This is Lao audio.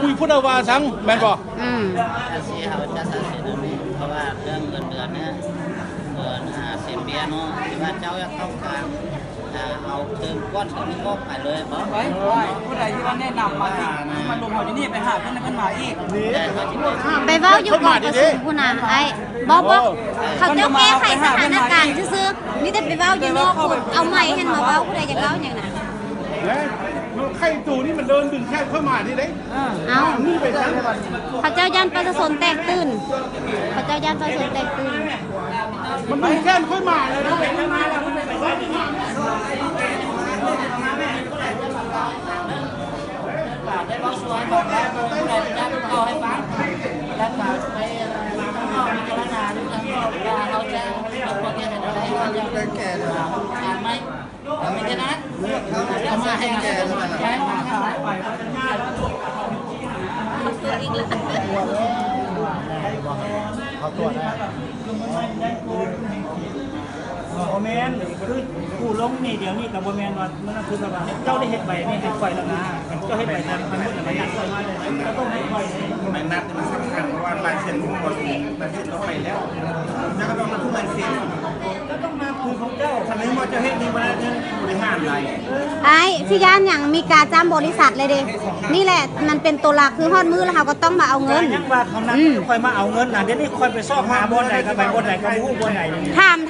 ຄຸຍຜູ້ໃດວ່າສັງ ແມ່ນບໍ່? ອືມ ຊິເຮົາຈະຕັດສິນອັນນີ້ ເພາະວ່າເລື່ອງເງິນເດືອນນີ້ ເອີ ຫາເສຍເປຍເນາະ ທີ່ວ່າເຈົ້າຢາກຕ້ອງການ ເອົາເຕີມກ້ອນຕົວນີ້ອອກໄປເລີຍບໍ່? ຜູ້ໃດທີ່ວ່າແນະນຳມາ ທີ່ມາລົມເຮົາຢູ່ນີ້ ໄປຫາເພິ່ນໃຫ້ເພິ່ນມາອີກ. ໄປເວົ້າຢູ່ກອງປະຊຸມພຸ້ນນະ ອ້າຍ. ບໍ່ ບໍ່ ເຂົາເຈົ້າແກ້ໄຂສະຖານະການຊື່ໆ ມີແຕ່ໄປເວົ້າຢູ່ນອກພຸ້ນ. ເອົາໄມຫັ້ນມາເວົ້າ ຜູ້ໃດຢາກເວົ້າຫຍັງນະ? ແລະ ໄຂ່ໂຕນີ້ມັນເດີນດຶງແຂນຂ້ອຍມານີ້ເດ້. ເອີ ເອົ້າ ໜີໄປຊັ້ນ. ເຂົາເຈົ້າຢ້ານປະຊາຊົນແຕກຕື່ນ ເຂົາເຈົ້າຢ້ານປະຊາຊົນແຕກຕື່ນ. ມັນດຶງແຂນຂ້ອຍມາເລີຍນະ. ໄດ້ເວົ້າສ່ວນບອກວ່າຜູ້ໃດເຈົ້າເລົ່າໃຫ້ຟັງ ແລ້ວກໍໄປພິຈາລະນາດູທາງນອກວ່າເຮົາຈະລົງໂທດແກ້ໄຂແນວໃດ ເຮົາຈະ ແກ້ໄຂ ສານໃໝ່. ບໍ່ແມ່ນ ຄືຜູ້ລົງນີ້ ດຽວນີ້ກໍບໍ່ແມ່ນວ່າ ມັນຄືແບບວ່າ ເຈົ້າໄດ້ເຮັດໃບນີ້ໃຫ້ຂ້ອຍແລ້ວນະ ເຈົ້າເຮັດໃບນັ້ນ ມັນບໍ່ໄດ້ມານັດຂ້ອຍມາເລີຍ ກໍຕ້ອງໃຫ້ຂ້ອຍ. ໃບນັດມັນສຳຄັນ ເພາະວ່າລາຍເຊັນຂອງເຮົາ ລາຍເຊັນເຮົາໄປແລ້ວ ເຈົ້າກໍຕ້ອງມາຖືລາຍເຊັນ. ຄັນເຫັນວ່າເຈົ້າເຮັດນີ້ບໍ່ໄດ້ ເຈົ້າບໍລິຫານໄດ້. ອ້າຍ ຊິຢ້ານຫຍັງ ມີກາຈ້ຳບໍລິສັດເລີຍເດ້. ນີ້ແຫຼະ ມັນເປັນຕົວຫຼັກ ຄືຮອດມື້ແລ້ວເຮົາກໍຕ້ອງມາເອົາເງິນ. ຍັງວ່າເຂົານັດ ອືມ ຂ້ອຍມາເອົາເງິນນະ. ດຽວນີ້ຂ້ອຍໄປຊອກຫາບ່ອນໃດ ກໍໄປບ່ອນໃດ ກໍບໍ່ຮູ້ບ່ອນໃດ. ຖາມ